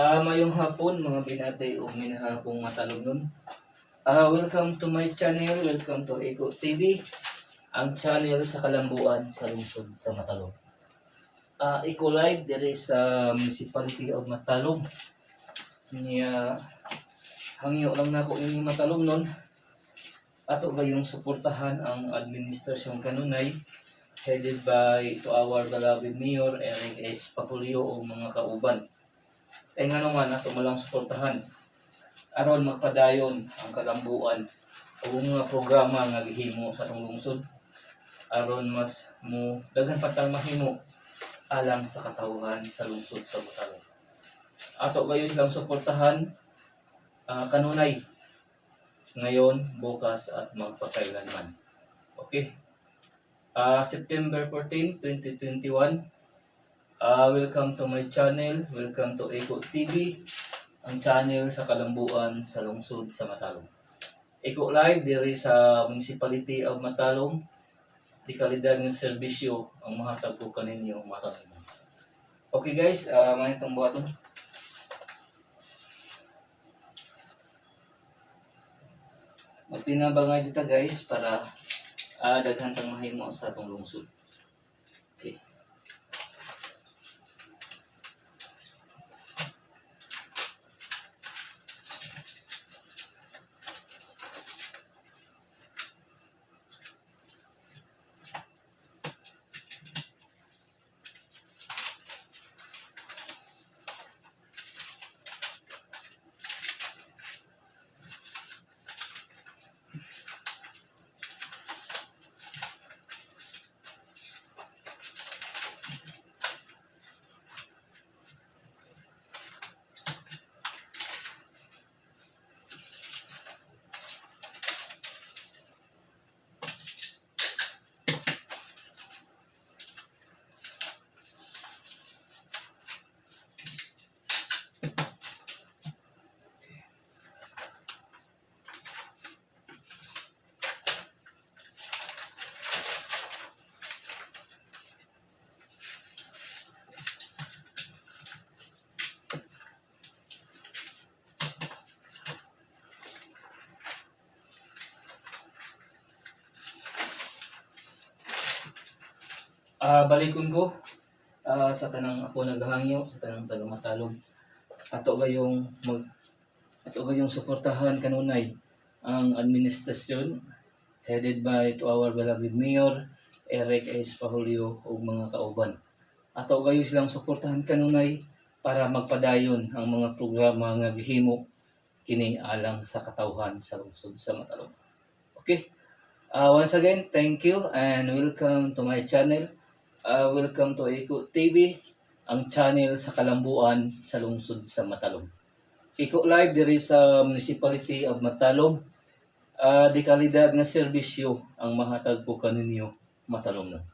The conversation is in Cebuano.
Mayong hapon, mga binatay o minahal kong matalom. Welcome to my channel, welcome to Eco TV, ang channel sa kalambuan sa lungsod sa Matalom. Eco Live dire sa Municipality of Matalom. Niya hangyo lang nako inyong Matalom nun. Ato gayong suportahan ang administrasyon kanunay headed by to our beloved Mayor Eric S. Paculio o mga kauban. Ay nga nga nato mo lang suportahan aron magpadayon ang kalambuan o mga programa nga gihimo sa atong lungsod aron mas mo daghan pa tang mahimo alang sa katawhan sa lungsod sa Matalom. Ato gayon lang suportahan kanunay ngayon, bukas at magpakailanman. Okay. September 14, 2021. Welcome to my channel. Welcome to Eco TV, ang channel sa kalambuan sa lungsod sa Matalom. Eco Live diri sa Municipality of Matalom. Di kalidad ng serbisyo ang mahatag ko kaninyo, Matalom. Okay guys, may itong buhaton. Magtinabang nga dito guys para daghan tang mahimo sa atong lungsod. Okay. Balikon ko sa tanang ako naghangyo sa tanang taga Matalom. Ato gayong mag ato gayong suportahan kanunay ang administrasyon headed by to our beloved Mayor Eric S. Pahulio ug mga kauban. Ato gayon silang suportahan kanunay para magpadayon ang mga programa nga gihimo kini alang sa katawhan sa lungsod sa Matalom. Okay. Once again, thank you and welcome to my channel. Welcome to Eco TV, ang channel sa kalambuan sa lungsod sa Matalom. Eco Live diri sa Municipality of Matalom. Di kalidad nga serbisyo ang mahatag ko kaninyo, Matalom no.